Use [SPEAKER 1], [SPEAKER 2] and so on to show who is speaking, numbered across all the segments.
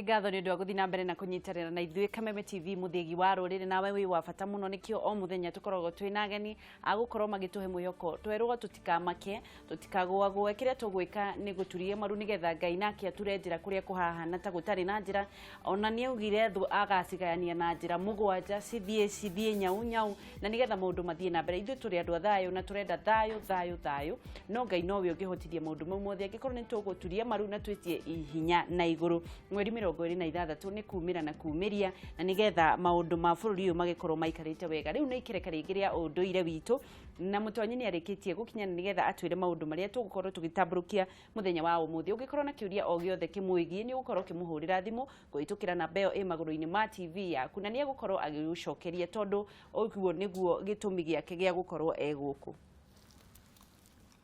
[SPEAKER 1] Ngatho nĩ ũndũ wa gũthiĩ na mbere na kũnyitanĩra na ithuĩ Kameme TV, mũthĩgi wa rũrĩrĩ. Nawe wĩ wa bata mũno, nĩkĩo o mũthenya tũkoragwo twĩ na ageni a gũkorwo magĩtũhe mwĩhoko. Twerwo tũtikamake, tũtikagũagũe, kĩrĩa tũgwĩka nĩ gũturia maru nĩgetha Ngai nake ature njĩra kũrĩa kũhahana ta gũtarĩ na njĩra. Ona nĩ augire thũ agacigayania na njĩra mũgwanja, cithiĩ cithiĩ nyau nyau, na nĩgetha maũndũ mathiĩ na mbere. Ithuĩ tũrĩ andũ a thayũ na tũrenda thayũ, thayũ, thayũ, no Ngai nowe ũngĩhotithia maũndũ mau mothe angĩkorwo nĩ tũgũturia maru na twĩtie hinya na igũrũ. Mweri 26 nĩ kumĩra na kumĩria, na nĩgetha maũndũ ma bũrũri ũyũ magĩkorwo maikarĩte wega. Rĩu nĩ ikereka rĩngĩ rĩa ũndũire witũ, na mũtonyi nĩ arĩkĩtie gũkinya na nĩgetha atwĩre maũndũ marĩa tũgũkorwo tũgĩtambũrũkia mũthenya wa ũmũthĩ. Ũngĩkorwo na kĩũria o gĩothe kĩmwĩgiĩ, nĩ ũgũkorwo ũkĩmũhũrĩra thimũ kũhĩtũkĩra namba ĩyo ĩ magũrũ-inĩ ma TV yaku, na nĩ egũkorwo agĩgũcokeria, tondũ ũguo nĩguo gĩtũmi gĩake gĩa gũkorwo e gũkũ.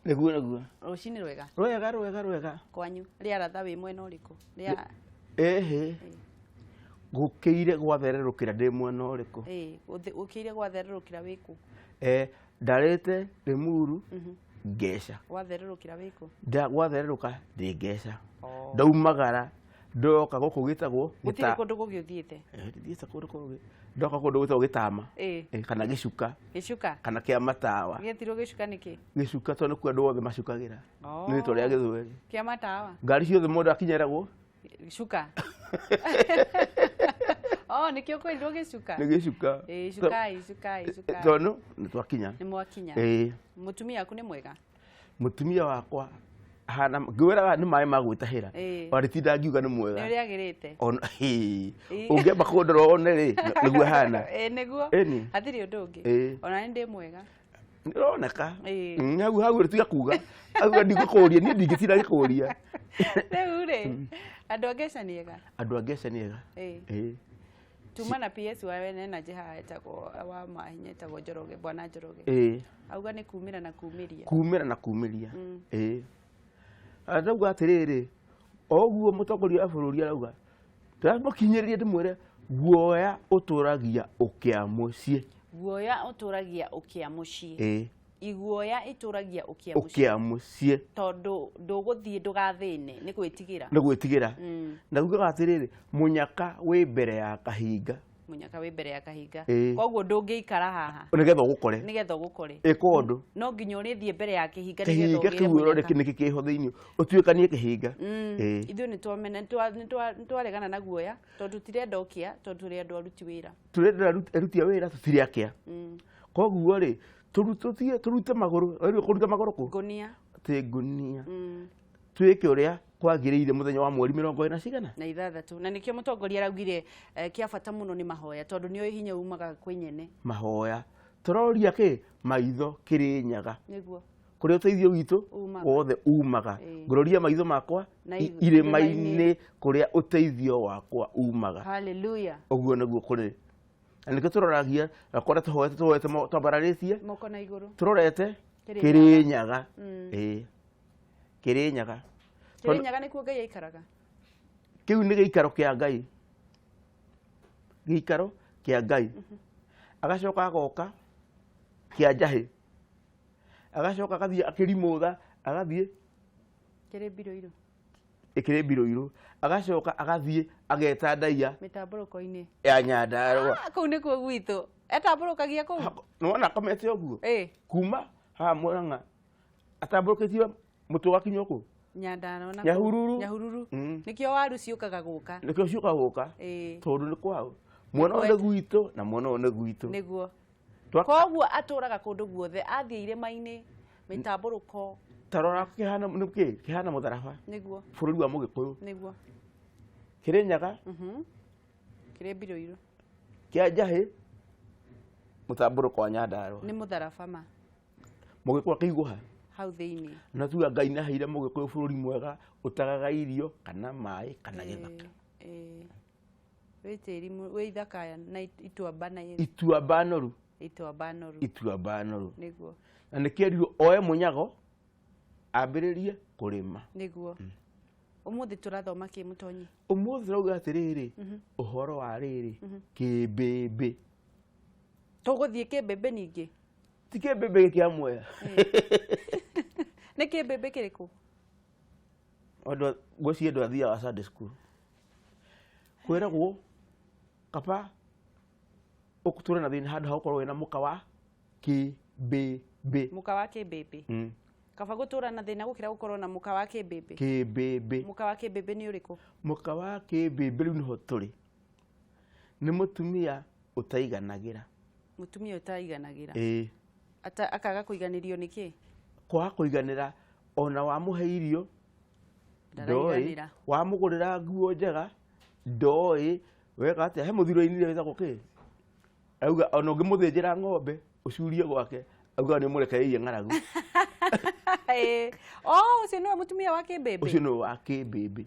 [SPEAKER 2] Nĩguo, nĩguo.
[SPEAKER 1] Rũcinĩ rwega.
[SPEAKER 2] Rwega, rwega, rwega.
[SPEAKER 1] Kwanyu rĩaratha wĩ mwena ũrĩkũ? Rĩa
[SPEAKER 2] Ĩhĩ, gũkĩire gwathererũkĩra ndĩ mwena ũrĩkũ?
[SPEAKER 1] Ĩĩ, gũkĩire gwathererũkĩra wĩkũ?
[SPEAKER 2] Eh, ndarĩte Limuru ngeca.
[SPEAKER 1] Gwathererũkĩra wĩkũ?
[SPEAKER 2] Gwathererũka ndĩ ngeca. Ndaumagara ndoka gũkũ gĩtagwo
[SPEAKER 1] Gũtirĩ kũndũ kũngĩ ũthiĩte?
[SPEAKER 2] Eh, ndithiĩte kũndũ kũngĩ. Ndoka kũndũ gwĩtagwo Gĩtama. Eh, kana Gĩcuka.
[SPEAKER 1] Gĩcuka.
[SPEAKER 2] Kana kĩa matawa.
[SPEAKER 1] Gĩetirwo Gĩcuka nĩkĩ?
[SPEAKER 2] Gĩcuka tondũ nĩkuo andũ othe macukagĩra. Nĩ rĩtwa rĩa Gĩthweri.
[SPEAKER 1] Kĩa matawa.
[SPEAKER 2] Ngari ciothe mũndũ akinyeragwo
[SPEAKER 1] Gĩcuka. Oh, nĩkĩo kwĩrirwo Gĩcuka.
[SPEAKER 2] Nĩ Gĩcuka.
[SPEAKER 1] Ĩĩ, cukai, cukai, cukai.
[SPEAKER 2] Tondũ nĩ twakinya.
[SPEAKER 1] Nĩ mwakinya.
[SPEAKER 2] Ĩĩ.
[SPEAKER 1] Mũtumia waku nĩ mwega?
[SPEAKER 2] Mũtumia wakwa hana ngwĩraga nĩ maĩ ma gwĩtahĩra. Ona nditinda ngiuga nĩ mwega.
[SPEAKER 1] Nĩ ũrĩa agĩrĩte.
[SPEAKER 2] Ona ĩĩ. Ũngĩamba kũndora wone rĩ, nĩguo hana.
[SPEAKER 1] Ĩĩ, nĩguo.
[SPEAKER 2] Ĩni.
[SPEAKER 1] Hatirĩ ũndũ ũngĩ.
[SPEAKER 2] Ĩĩ.
[SPEAKER 1] Ona nĩ ndĩ mwega.
[SPEAKER 2] Nĩroneka.
[SPEAKER 1] Ĩĩ.
[SPEAKER 2] Hau hau tiga kuga. Hau ndigũkũria, niĩ ndingĩtinda ngĩkũria.
[SPEAKER 1] Rĩu rĩ, andũ a Ngeca nĩ ega?
[SPEAKER 2] Andũ a Ngeca nĩ ega.
[SPEAKER 1] Ĩĩ.
[SPEAKER 2] Ĩĩ.
[SPEAKER 1] Tuma na PS wa Energy haha etagwo wa Mahinya, etagwo Njoroge, Bwana Njoroge. Auga nĩ kumĩra na kumĩria.
[SPEAKER 2] Kumĩra na kumĩria. Ĩĩ. Arauga atĩrĩrĩ, o ũguo mũtongoria wa bũrũri arauga, tũramũkinyĩrĩria ndĩmwĩre guoya ũtũragia ũkĩa mũciĩ.
[SPEAKER 1] Guoya ũtũragia ũkĩa mũciĩ.
[SPEAKER 2] Ĩĩ.
[SPEAKER 1] Iguoya itũragia ũkĩa mũciĩ.
[SPEAKER 2] Ũkĩa mũciĩ.
[SPEAKER 1] Tondũ ndũgũthiĩ ndũgathĩne nĩ gwĩtigĩra.
[SPEAKER 2] Nĩ gwĩtigĩra. Na ugaga atĩrĩrĩ, mũnyaka wĩ mbere ya kahinga.
[SPEAKER 1] Mũnyaka wĩ mbere ya kahinga.
[SPEAKER 2] Ĩĩ.
[SPEAKER 1] Koguo ndũngĩikara haha.
[SPEAKER 2] Nĩgetha ũgũkore.
[SPEAKER 1] Nĩgetha ũgũkore.
[SPEAKER 2] Ĩka ũndũ.
[SPEAKER 1] No nginya ũrĩthiĩ mbere ya kĩhinga nĩgetha
[SPEAKER 2] Kĩhinga
[SPEAKER 1] ũgĩre
[SPEAKER 2] kĩu ũrore
[SPEAKER 1] mũnyaka.
[SPEAKER 2] nĩkĩ kĩho thĩinĩ, ũtuĩkanie kĩhinga. Ĩĩ.
[SPEAKER 1] Ithuĩ nĩ twaregana na guoya tondũ tũtirenda ũkĩa, tondũ tũrĩ andũ aruti wĩra.
[SPEAKER 2] Tũrenda aruti a wĩra, tũtirĩ akĩa. Koguo rĩ, tũthiĩ tũrute magũrũ, rĩu kũruta magũrũ kũ?
[SPEAKER 1] Ngũnia.
[SPEAKER 2] Tĩ ngũnia. Twĩke ũrĩa kwagĩrĩire mũthenya wa mweri 46 cigana?
[SPEAKER 1] Na 6. Na nĩkĩo mũtongoria araugire kĩa bata mũno nĩ mahoya, tondũ nĩoĩ hinya umaga kwĩ nyene.
[SPEAKER 2] Mahoya. Tũroria kĩ? Maitho Kĩrĩnyaga.
[SPEAKER 1] Nĩguo.
[SPEAKER 2] Kũrĩa ũteithio witũ
[SPEAKER 1] Umaga.
[SPEAKER 2] wothe umaga. Ngũroria maitho makwa
[SPEAKER 1] Na
[SPEAKER 2] irĩma-inĩ kũrĩa ũteithio wakwa umaga.
[SPEAKER 1] Hallelujah.
[SPEAKER 2] Ũguo nĩguo kũrĩ. Na nĩkĩo tũroragia na kũrĩa tũhoete, tũhoete twambararĩtie
[SPEAKER 1] moko na igũrũ,
[SPEAKER 2] tũrorete
[SPEAKER 1] Kĩrĩnyaga.
[SPEAKER 2] Kĩrĩnyaga. Ĩĩ. Kĩrĩnyaga.
[SPEAKER 1] Kĩrĩnyaga nĩkuo Ngai aikaraga.
[SPEAKER 2] Kĩu nĩ gĩikaro kĩa Ngai. Gĩikaro kĩa Ngai. Agacoka agoka kĩa Njahĩ. Agacoka agathiĩ akĩrimũtha, agathiĩ
[SPEAKER 1] Kĩrĩ mbirũ irũ.
[SPEAKER 2] Ĩkĩrĩ mbirũ irũ. Agacoka agathiĩ ageta ndaiya
[SPEAKER 1] mĩtambũrũko-inĩ
[SPEAKER 2] ya Nyandarũa.
[SPEAKER 1] Ah, kũu nĩkuo gwitũ. Etambũrũkagia kũu.
[SPEAKER 2] Nĩwona akomete ũguo?
[SPEAKER 1] Ĩĩ.
[SPEAKER 2] Kuma haha Murang'a atambũrũkĩtie mũtwe ũgakinya kũ?
[SPEAKER 1] Nyandarũa na kũu.
[SPEAKER 2] Nyahururu.
[SPEAKER 1] Nyahururu. Nĩkĩo waru ciũkaga gũka.
[SPEAKER 2] Nĩkĩo ciũkaga gũka.
[SPEAKER 1] Ĩĩ.
[SPEAKER 2] Tondũ nĩ kwao. Mwena ũyũ nĩ gwitũ na mwena ũyũ nĩ gwitũ.
[SPEAKER 1] Nĩguo. Koguo atũraga kũndũ guothe, athiĩ irĩma-inĩ, mĩtambũrũko.
[SPEAKER 2] Tarora kĩhana nĩ kĩ? Kĩhana mũtharaba.
[SPEAKER 1] Nĩguo.
[SPEAKER 2] Bũrũri wa Mũgĩkũyũ.
[SPEAKER 1] Nĩguo.
[SPEAKER 2] Kĩrĩnyaga.
[SPEAKER 1] Kĩrĩ mbirũ irũ.
[SPEAKER 2] Kĩa Njahĩ, mũtambũrũko wa Nyandarũa.
[SPEAKER 1] Nĩ mũtharaba ma.
[SPEAKER 2] Mũgĩkũyũ akĩigwo ha?
[SPEAKER 1] Hau thĩinĩ.
[SPEAKER 2] Na tuga Ngai nĩ aheire Mũgĩkũyũ bũrũri mwega ũtagaga irio kana maĩ kana gĩthaka.
[SPEAKER 1] Ĩĩ. Wĩ tĩri wĩ ithaka na ituamba na
[SPEAKER 2] ituamba noru.
[SPEAKER 1] Ituamba noru.
[SPEAKER 2] Ituamba noru.
[SPEAKER 1] Nĩguo.
[SPEAKER 2] Na nĩkĩerirwo oe mũnyago ambĩrĩrie kũrĩma.
[SPEAKER 1] Nĩguo. Ũmũthĩ tũrathoma kĩ, mũtonyi?
[SPEAKER 2] Ũmũthĩ tũrauga atĩrĩrĩ, ũhoro wa rĩrĩ kĩmbĩmbĩ.
[SPEAKER 1] Tũgũthiĩ kĩmbĩmbĩ ningĩ?
[SPEAKER 2] Ti kĩmbĩmbĩ kĩa Mwea.
[SPEAKER 1] Nĩ kĩmbĩmbĩ kĩrĩkũ?
[SPEAKER 2] Andũ ngwĩciria andũ athiaga Sunday school. Kwĩragwo kaba ũtũre na thĩna handũ ha gũkorwo wĩna mũka wa kĩmbĩmbĩ.
[SPEAKER 1] Mũka wa kĩmbĩmbĩ. Kaba gũtũra na thĩna gũkĩra gũkorwo na mũka wa kĩmbĩmbĩ.
[SPEAKER 2] Kĩmbĩmbĩ.
[SPEAKER 1] Mũka wa kĩmbĩmbĩ nĩ ũrĩkũ?
[SPEAKER 2] Mũka wa kĩmbĩmbĩ rĩu nĩho tũrĩ. Nĩ mũtumia ũtaiganagĩra.
[SPEAKER 1] Mũtumia ũtaiganagĩra.
[SPEAKER 2] Ĩĩ.
[SPEAKER 1] Akaga kũiganĩrio nĩ kĩ?
[SPEAKER 2] Kwaga kũiganĩra ona wamũhe irio ndoĩ,
[SPEAKER 1] Ndaraiganĩra.
[SPEAKER 2] wamũgũrĩra nguo njega ndoĩ, weka atĩa? He mũthuri wainire wĩtagwo kĩ? Auga ona ũngĩmũthĩnjĩra ng'ombe ũcurie gwake, auga nĩ ũmũrekereirie ng'aragu.
[SPEAKER 1] Ĩĩ. Oh, ũcio nĩwe mũtumia wa kĩmbĩmbĩ?
[SPEAKER 2] Ũcio nĩwe wa kĩmbĩmbĩ.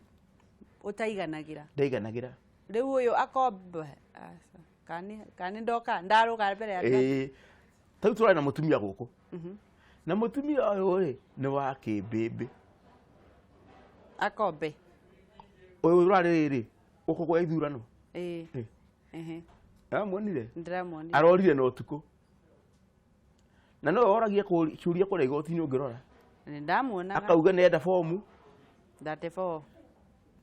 [SPEAKER 1] Ũtaiganagĩra.
[SPEAKER 2] Ndaiganagĩra.
[SPEAKER 1] Rĩu ũyũ akomba, aca, kani ndoka, ndarũga mbere ya andũ.
[SPEAKER 2] Ĩĩ. Ta rĩu tũrarĩ na mũtumia gũkũ. Na mũtumia ũyũ rĩ, nĩ wa kĩmbĩmbĩ.
[SPEAKER 1] Akombe.
[SPEAKER 2] Ũyũ ũrarĩ rĩ, gũkũ kwa ithurano.
[SPEAKER 1] Ĩĩ.
[SPEAKER 2] Ĩĩ.
[SPEAKER 1] Ehe.
[SPEAKER 2] Amuonire?
[SPEAKER 1] Ndĩramuonire.
[SPEAKER 2] Arorire na ũtukũ. Na no oragie kĩũria kũrĩa igoti-inĩ ũngĩrora.
[SPEAKER 1] Nĩ ndamuonaga.
[SPEAKER 2] Akauga nĩ enda bomu.
[SPEAKER 1] 34.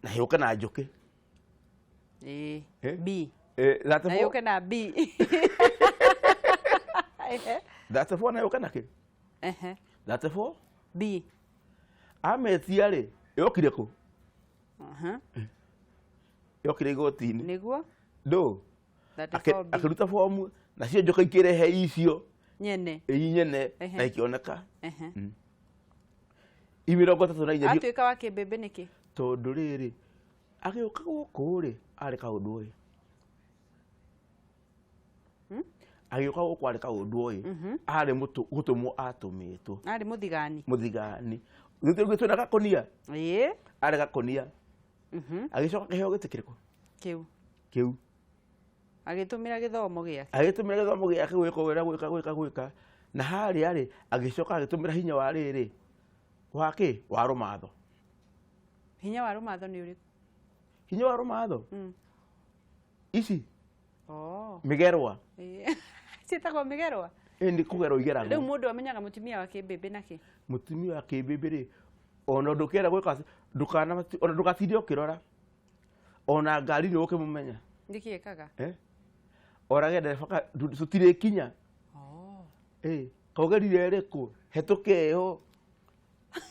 [SPEAKER 2] Na yũke na njũkĩ.
[SPEAKER 1] Ĩĩ.
[SPEAKER 2] Eh?
[SPEAKER 1] B.
[SPEAKER 2] Thirty
[SPEAKER 1] Na
[SPEAKER 2] four.
[SPEAKER 1] yũke na B. Ehe.
[SPEAKER 2] 34 na yũke na kĩ?
[SPEAKER 1] Ehe.
[SPEAKER 2] 34?
[SPEAKER 1] B.
[SPEAKER 2] Ametia rĩ, yokire kũ?
[SPEAKER 1] Aha.
[SPEAKER 2] Yokire igoti-inĩ.
[SPEAKER 1] Nĩguo?
[SPEAKER 2] Ndũ?
[SPEAKER 1] 34 B.
[SPEAKER 2] Akĩruta bomu, nacio njũkĩ ikĩrehe icio.
[SPEAKER 1] Nyene.
[SPEAKER 2] Ĩ nyene,
[SPEAKER 1] Ehe.
[SPEAKER 2] na ikĩoneka.
[SPEAKER 1] Ehe.
[SPEAKER 2] I mĩrongo ĩtatũ na inya.
[SPEAKER 1] Atuĩka wa kĩmbĩmbĩ nĩkĩ?
[SPEAKER 2] Tondũ rĩrĩ, agĩũka gũkũ rĩ, arĩ kaũndũ ũyũ. Agĩũka gũkũ arĩ kaũndũ ũyũ. Arĩ gũtũmwo atũmĩtwo.
[SPEAKER 1] Arĩ mũthigani.
[SPEAKER 2] Mũthigani. Gĩtĩ twĩna gakũnia?
[SPEAKER 1] Ĩĩ.
[SPEAKER 2] Arĩ gakũnia. Agĩcoka kĩheo gĩtĩ kĩrĩkũ?
[SPEAKER 1] Kĩu.
[SPEAKER 2] Kĩu.
[SPEAKER 1] Agĩtũmĩra gĩthomo gĩake.
[SPEAKER 2] Agĩtũmĩra gĩthomo gĩake gwĩka wĩra, gwĩka, gwĩka, gwĩka. Na harĩa rĩ, agĩcoka agĩtũmĩra hinya wa rĩrĩ. Wa kĩ? Wa rũmatho.
[SPEAKER 1] Hinya wa rũmatho nĩ ũrĩkũ?
[SPEAKER 2] Hinya wa rũmatho? Ici?
[SPEAKER 1] Oh.
[SPEAKER 2] Mĩgerwa.
[SPEAKER 1] Ĩĩ. Ciĩtagwo mĩgerwa?
[SPEAKER 2] Ĩĩ, nĩ kũgerwo igeragwo.
[SPEAKER 1] Rĩu mũndũ amenyaga mũtumia wa kĩmbĩmbĩ na kĩ?
[SPEAKER 2] Mũtumia wa kĩmbĩmbĩ rĩ, ona ndũkĩenda gwĩka atĩ, ona ndũgatinde ũkĩrora. Ona ngari nĩ ũkĩmũmenya.
[SPEAKER 1] Nĩkĩ ekaga?
[SPEAKER 2] Orage ndereba tũtirĩkinya.
[SPEAKER 1] Oh.
[SPEAKER 2] Ĩĩ, kaugerire ĩrĩkũ? Hetũka ĩyo.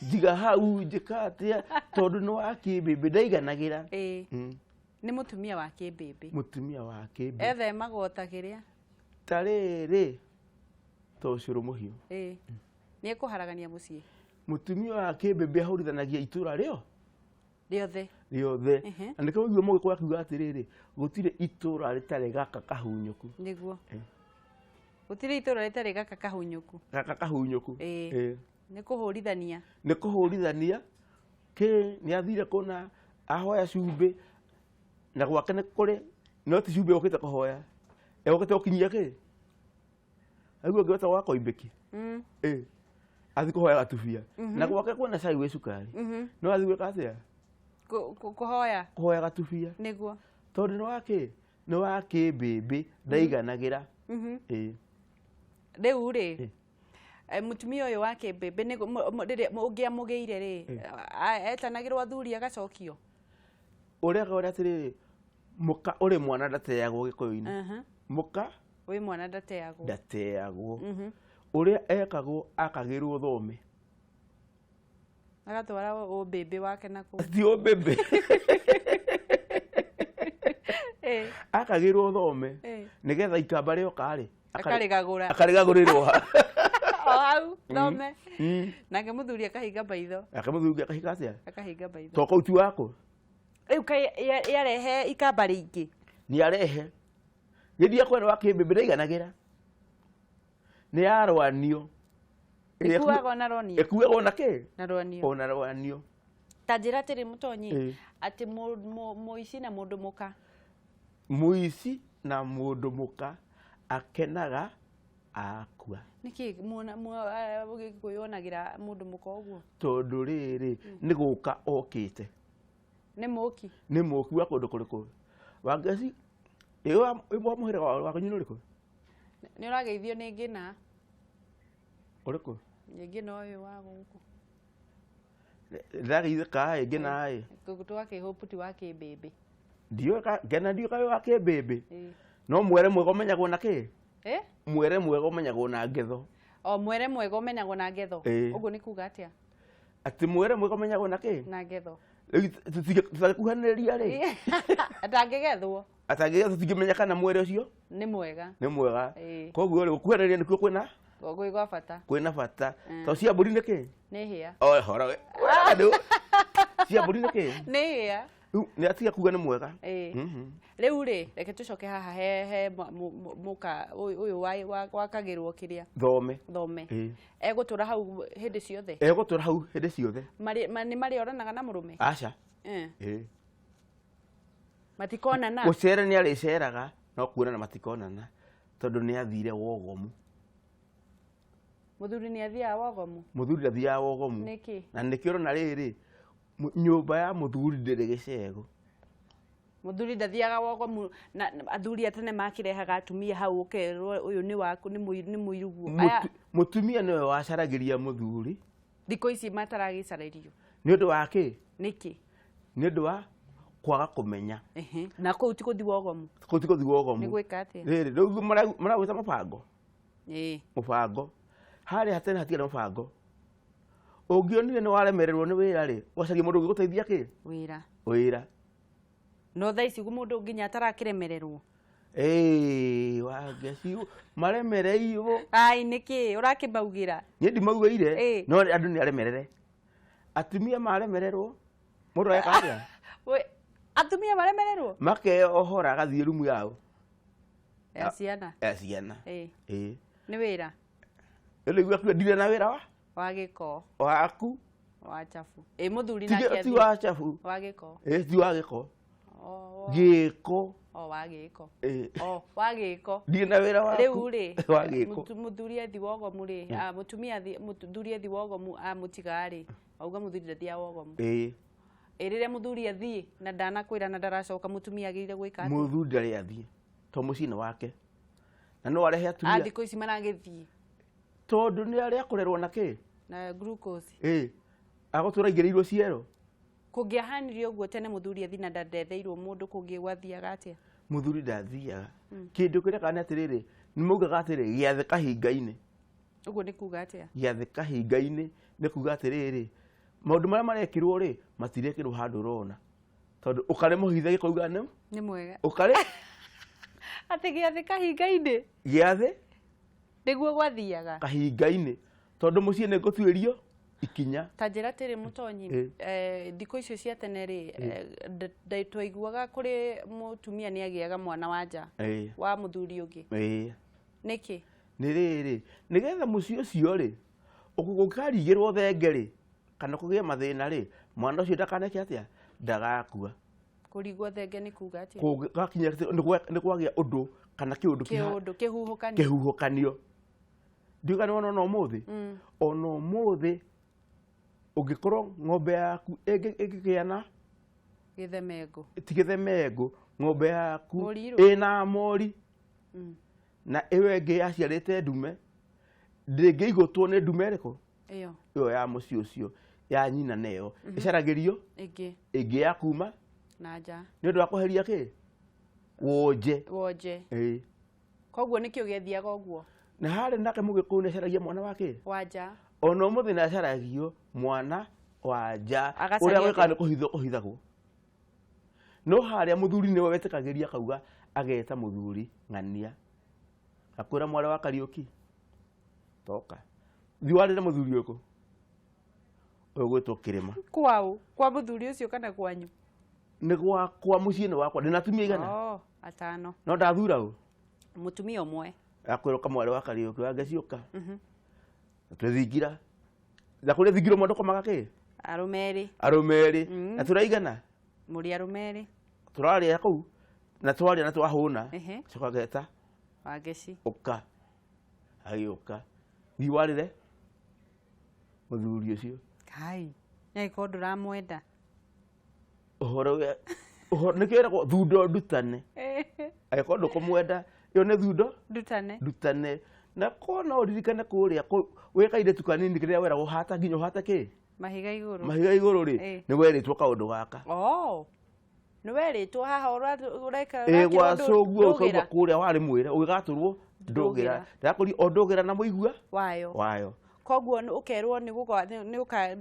[SPEAKER 2] Njiga hau, njĩka atĩa? Tondũ nĩ wa kĩmbĩmbĩ, ndaiganagĩra.
[SPEAKER 1] Ĩĩ. Nĩ mũtumia wa kĩmbĩmbĩ.
[SPEAKER 2] Mũtumia wa kĩmbĩmbĩ.
[SPEAKER 1] Ethemagwo ta kĩrĩa?
[SPEAKER 2] Ta rĩrĩ, ta ũcũrũ mũhiũ.
[SPEAKER 1] Ĩĩ. Nĩ ekũharagania mũciĩ.
[SPEAKER 2] Mũtumia wa kĩmbĩmbĩ ahũrithanagia itũra rĩo?
[SPEAKER 1] Rĩothe.
[SPEAKER 2] Rĩothe.
[SPEAKER 1] Ehe.
[SPEAKER 2] Na nĩkĩo ũiguo mũgĩkũyũ akiuga atĩrĩrĩ, gũtirĩ itũra rĩtarĩ gaka kahunyũku.
[SPEAKER 1] Nĩguo. Gũtirĩ itũra rĩtarĩ gaka kahunyũku.
[SPEAKER 2] Gaka kahunyũku.
[SPEAKER 1] Ĩĩ.
[SPEAKER 2] Ĩĩ.
[SPEAKER 1] Nĩ kũhũrithania.
[SPEAKER 2] Nĩ kũhũrithania. Kĩ nĩ athire kũna ahoya cumbĩ na gwake nĩ kũrĩ no ti cumbĩ ũkĩte kũhoya. Egũkĩte gũkinyia kĩ? Aigua ũngĩ wetagwo Wakoimbĩki. Ĩĩ. Athiĩ kũhoya gatubia. Na gwake kwĩna cai wĩ cukari. No athiĩ gwĩka atĩa?
[SPEAKER 1] Kũhoya.
[SPEAKER 2] Kũhoya gatubia.
[SPEAKER 1] Nĩguo.
[SPEAKER 2] Tondũ nĩ wa kĩ? Nĩ wa kĩmbĩmbĩ, ndaiganagĩra. Ĩĩ.
[SPEAKER 1] Rĩu rĩ, mũtumia ũyũ wa kĩmbĩmbĩ nĩ rĩrĩa ũngĩamũgĩire rĩ, etanagĩrwo athuri agacokio?
[SPEAKER 2] Ũrĩa ũrĩa atĩrĩrĩ, mũka ũrĩ mwana ndateagwo Gĩkũyũ-inĩ. Mũka
[SPEAKER 1] Wĩ mwana ndateagwo.
[SPEAKER 2] Ndateagwo. Ũrĩa ekagwo akagĩrwo thome.
[SPEAKER 1] Agatwara ũmbĩmbĩ wake na kũu.
[SPEAKER 2] Ti ũmbĩmbĩ. Akagĩrwo thome. Nĩgetha ikamba rĩoka rĩ,
[SPEAKER 1] Akarĩgagũra.
[SPEAKER 2] Akarĩgagũrĩrwo.
[SPEAKER 1] O hau, thome. Nake mũthuri akahinga maitho.
[SPEAKER 2] Nake mũthuri akahinga atĩa?
[SPEAKER 1] Akahinga maitho.
[SPEAKER 2] To kũu ti wako.
[SPEAKER 1] Rĩu kaĩ yarehe ikamba rĩingĩ?
[SPEAKER 2] Nĩ arehe. Gĩthiĩ kwena wa kĩmbĩmbĩ ndaiganagĩra. Nĩ yarwanio.
[SPEAKER 1] Ĩkuagwo na rwanio.
[SPEAKER 2] Ĩkuagwo na kĩ?
[SPEAKER 1] Na rwanio.
[SPEAKER 2] Ona rwanio.
[SPEAKER 1] Ta njĩra atĩrĩ mũtonyi, atĩ mũici na mũndũ mũka.
[SPEAKER 2] Mũici na mũndũ mũka akenaga akua.
[SPEAKER 1] Nĩkĩ Gĩkũyũ onagĩra mũndũ mũka ũguo?
[SPEAKER 2] Tondũ rĩrĩ, nĩ gũka okĩte.
[SPEAKER 1] Nĩ mũki?
[SPEAKER 2] Nĩ mũki wa kũndũ kũrĩkũ? Wangeci, ĩ wa mũhĩrĩga wa kwanyu nĩ ũrĩkũ?
[SPEAKER 1] Nĩ ũrageithio nĩ Ngĩna.
[SPEAKER 2] Ũrĩkũ?
[SPEAKER 1] Nĩ Ngĩna ũyũ wa gũkũ.
[SPEAKER 2] Ndĩrageithĩka ĩ, Ngĩna ĩ.
[SPEAKER 1] Tũgakĩhũputi wa kĩmbĩmbĩ.
[SPEAKER 2] Ndiũĩ ngena ndiũĩ kaĩ wa kĩmbĩmbĩ. No mwere mwega ũmenyagwo na kĩ? Mwere mwega ũmenyagwo na ngetho.
[SPEAKER 1] O mwere mwega ũmenyagwo na ngetho. Ũguo nĩ kuga atĩa?
[SPEAKER 2] Atĩ mwere mwega ũmenyagwo na kĩ?
[SPEAKER 1] Na ngetho.
[SPEAKER 2] Tũtangĩkuhanĩrĩria rĩ.
[SPEAKER 1] Atangĩgethwo.
[SPEAKER 2] Atangĩgethwo tũtingĩmenya kana mwere ũcio
[SPEAKER 1] nĩ mwega.
[SPEAKER 2] Nĩ mwega. Koguo rĩ gũkuhanĩrĩria nĩkuo kwĩna
[SPEAKER 1] gwĩ gwa bata.
[SPEAKER 2] Kwĩna bata. To cia mbũri nĩ kĩ?
[SPEAKER 1] Nĩ hĩa.
[SPEAKER 2] O horo. Cia mbũri nĩ kĩ?
[SPEAKER 1] Nĩ hĩa.
[SPEAKER 2] Rĩu nĩ atiga kuga nĩ mwega.
[SPEAKER 1] Rĩu rĩ reke tũcoke haha he mũka ũyũ wakagĩrwo kĩrĩa.
[SPEAKER 2] Thome.
[SPEAKER 1] Thome. Egũtũra hau hĩndĩ ciothe?
[SPEAKER 2] Egũtũra hau hĩndĩ ciothe.
[SPEAKER 1] Nĩ marĩoranaga na mũrũme?
[SPEAKER 2] Aca.
[SPEAKER 1] Matikonana?
[SPEAKER 2] Gũcera nĩ arĩceraga no kuonana matikonana tondũ nĩ athire wogomu.
[SPEAKER 1] Mũthuri nĩ athiaga wogomu?
[SPEAKER 2] Mũthuri athiaga wogomu.
[SPEAKER 1] Nĩkĩ?
[SPEAKER 2] Na nĩkĩo ũrona rĩrĩ nyũmba ya mũthuri ndĩrĩ gĩcego.
[SPEAKER 1] Mũthuri ndathiaga wogomu na athuri a tene makĩrehaga atumia hau ũkerwo ũyũ nĩ waku nĩ mũiruguo.
[SPEAKER 2] Mũtumia nĩwe wacaragĩria mũthuri.
[SPEAKER 1] Thikũ ici mataragĩcarĩrio.
[SPEAKER 2] Nĩ ũndũ wa kĩ?
[SPEAKER 1] Nĩkĩ?
[SPEAKER 2] Nĩ ũndũ wa kwaga kũmenya.
[SPEAKER 1] Na kũu ti gũthiĩ wogomu?
[SPEAKER 2] Kũu ti gũthiĩ wogomu.
[SPEAKER 1] Nĩ gwĩka atĩa?
[SPEAKER 2] Rĩrĩ, rĩu maragwĩta mũbango. Mũbango. Harĩa tene hatiarĩ mũbango. Ũngĩonire nĩ waremererwo nĩ wĩra rĩ, ũgacaria mũndũ ũngĩgũteithia kĩ?
[SPEAKER 1] Wĩra.
[SPEAKER 2] Wĩra.
[SPEAKER 1] No thaa ici mũndũ nginya atarakĩremererwo.
[SPEAKER 2] Wangeci maremereirwo.
[SPEAKER 1] Ai nĩkĩ ũrakĩmaugĩra?
[SPEAKER 2] Niĩ ndimaugĩire, no andũ nĩ aremerere. Atumia maremererwo, mũndũ areka atĩa?
[SPEAKER 1] Atumia maremererwo?
[SPEAKER 2] Makeohora agathiĩ rumu yao.
[SPEAKER 1] Ya ciana.
[SPEAKER 2] Ya ciana.
[SPEAKER 1] Nĩ wĩra.
[SPEAKER 2] Rĩu akuwa ndirĩ na wĩra wa?
[SPEAKER 1] Wa gĩko.
[SPEAKER 2] Waku.
[SPEAKER 1] Wa chafu. Mũthuri nake athiĩ.
[SPEAKER 2] Ti wa chafu.
[SPEAKER 1] Wa gĩko.
[SPEAKER 2] Ti wa gĩko. Gĩko.
[SPEAKER 1] O wa gĩko. O wa gĩko.
[SPEAKER 2] Ndirĩ na wĩra waku.
[SPEAKER 1] Rĩu rĩ
[SPEAKER 2] wa gĩko.
[SPEAKER 1] Mũthuri athi wogomu rĩ, mũtumia athi mũthuri athi wogomu amũtiga rĩ, auga mũthuri ndathiaga wogomu. Rĩrĩa mũthuri athiĩ na ndanakwĩra na ndaracoka mũtumia agĩrĩire gwĩka atĩa?
[SPEAKER 2] Mũthuri ndarĩ athiĩ. To mũciĩ nĩ wake. Na no arehe atumia.
[SPEAKER 1] Thikũ ici maragĩthiĩ.
[SPEAKER 2] Tondũ nĩ arĩa kũrerwo na kĩ?
[SPEAKER 1] Na glucose.
[SPEAKER 2] Agũtũra aingĩrĩirwo ciero.
[SPEAKER 1] Kũngĩahanire ũguo tene mũthuri athi na ndandetheirwo mũndũ kũngĩ gwathiaga atĩa?
[SPEAKER 2] Mũthuri ndathiaga. Kĩndũ kĩrĩa kana atĩrĩrĩ, nĩ maugaga atĩrĩ gĩathĩ kahinga-inĩ.
[SPEAKER 1] Ũguo nĩ kuga atĩa?
[SPEAKER 2] Gĩathĩ kahinga-inĩ nĩ kuga atĩrĩrĩ, maũndũ marĩa marekĩrwo rĩ, matirekĩrwo handũ ũrona. Tondũ ũkarĩ mũhithe gĩkauga nĩ?
[SPEAKER 1] Nĩ mwega.
[SPEAKER 2] Ũkarĩ?
[SPEAKER 1] Atĩ gĩathĩ kahinga-inĩ?
[SPEAKER 2] Gĩathĩ?
[SPEAKER 1] Nĩguo gwathiaga.
[SPEAKER 2] Kahinga-inĩ. Tondũ mũciĩ nĩ ngũtuĩrio ikinya.
[SPEAKER 1] Ta njĩra atĩrĩ Mũtonyi, thikũ icio cia tene rĩ, twaiguaga kũrĩ mũtumia nĩ agĩaga mwana wa nja wa mũthuri ũngĩ. Nĩkĩ?
[SPEAKER 2] Nĩ rĩrĩ, nĩgetha mũciĩ ũcio rĩ, ũngĩkarigĩrwo thenge rĩ, kana kũgĩe mathĩna rĩ, mwana ũcio ndakaneke atĩa? Ndagakua.
[SPEAKER 1] Kũrigwo thenge nĩ kuga atĩa?
[SPEAKER 2] Kũgakinya nĩ kwagĩa ũndũ kana kĩũndũ
[SPEAKER 1] kĩũndũ kĩhuhũkanio.
[SPEAKER 2] Kĩhuhũkanio. Ndiũĩ kana nĩwona ona ũmũthĩ? Ona ũmũthĩ ũngĩkorwo ng'ombe yaku ĩngĩgĩa na
[SPEAKER 1] gĩthemengũ.
[SPEAKER 2] Ti gĩthemengũ, ng'ombe yaku ĩna mori na ĩyo ĩngĩ yaciarĩte ndume, ndĩngĩigũtwo nĩ ndume ĩrĩkũ?
[SPEAKER 1] Ĩyo.
[SPEAKER 2] Ĩyo ya mũciĩ ũcio ya nyina neyo. Ĩcaragĩrio
[SPEAKER 1] ĩngĩ.
[SPEAKER 2] Ĩngĩ ya kuma
[SPEAKER 1] na nja.
[SPEAKER 2] Nĩ ũndũ wa kweheria kĩ? Wonje.
[SPEAKER 1] Wonje. Koguo nĩkĩo gĩathiaga ũguo.
[SPEAKER 2] Na harĩ nake mũgĩkũyũ nĩ acaragia mwana wa kĩ?
[SPEAKER 1] Wa nja.
[SPEAKER 2] Ona ũmũthĩ nĩ acaragio mwana wa nja.
[SPEAKER 1] Agacaria
[SPEAKER 2] Ũrĩa wĩkaga
[SPEAKER 1] atĩa?
[SPEAKER 2] nĩ kũhithwo kũhithagwo. No harĩa mũthuri nĩwe wetĩkagĩria akauga ageta mũthuri ng'ania. Akwĩra mwarĩ wa Kariũki, toka. Thiĩ warĩre mũthuri ũrĩkũ? Ũyũ ũgwĩtwo Kĩrĩma.
[SPEAKER 1] Kwaũ? Kwa mũthuri ũcio kana kwanyu?
[SPEAKER 2] Nĩ gwakwa mũciĩ nĩ wakwa. Ndĩna atumia igana?
[SPEAKER 1] Oh, atano.
[SPEAKER 2] No ndathura ũ?
[SPEAKER 1] Mũtumia ũmwe.
[SPEAKER 2] Akwĩrwo kamwarĩ wa Kariũki wa Ngeciũka. Twĩthingira. Na kũrĩa thingira ũmwe ndũkomaga kĩ?
[SPEAKER 1] Arũme erĩ.
[SPEAKER 2] Arũme erĩ. Na tũraigana?
[SPEAKER 1] Mũrĩ arũme erĩ.
[SPEAKER 2] Tũrarĩa kũu. Na twarĩa na twahũna. Coka ngeta.
[SPEAKER 1] Wangeci.
[SPEAKER 2] Ũka. Agĩũka. Thiĩ warĩre mũthuri ũcio.
[SPEAKER 1] Kai, nĩagĩkorwo ndũramwenda.
[SPEAKER 2] Ũhoro ũhoro nĩkĩo ĩragwo thundo ndutane. Angĩkorwo ndũkũmwenda, ĩyo nĩ thundo
[SPEAKER 1] ndutane.
[SPEAKER 2] Ndutane. Na korwo no ũririkane kũrĩa wĩ kairĩtu kanini kĩrĩa weragwo hata nginya ũhate kĩ?
[SPEAKER 1] Mahiga igũrũ.
[SPEAKER 2] Mahiga igũrũ rĩ, nĩ werĩtwo kaũndũ gaka.
[SPEAKER 1] Nĩ werĩtwo haha ũreka
[SPEAKER 2] Ĩ gwa cũguo ũkauma kũrĩa warĩ mwĩre ũgĩgatũrwo ndũgĩra. Ndakũria o ndũgĩra na mũigua
[SPEAKER 1] wayo.
[SPEAKER 2] Wayo.
[SPEAKER 1] Koguo ũkerwo nĩ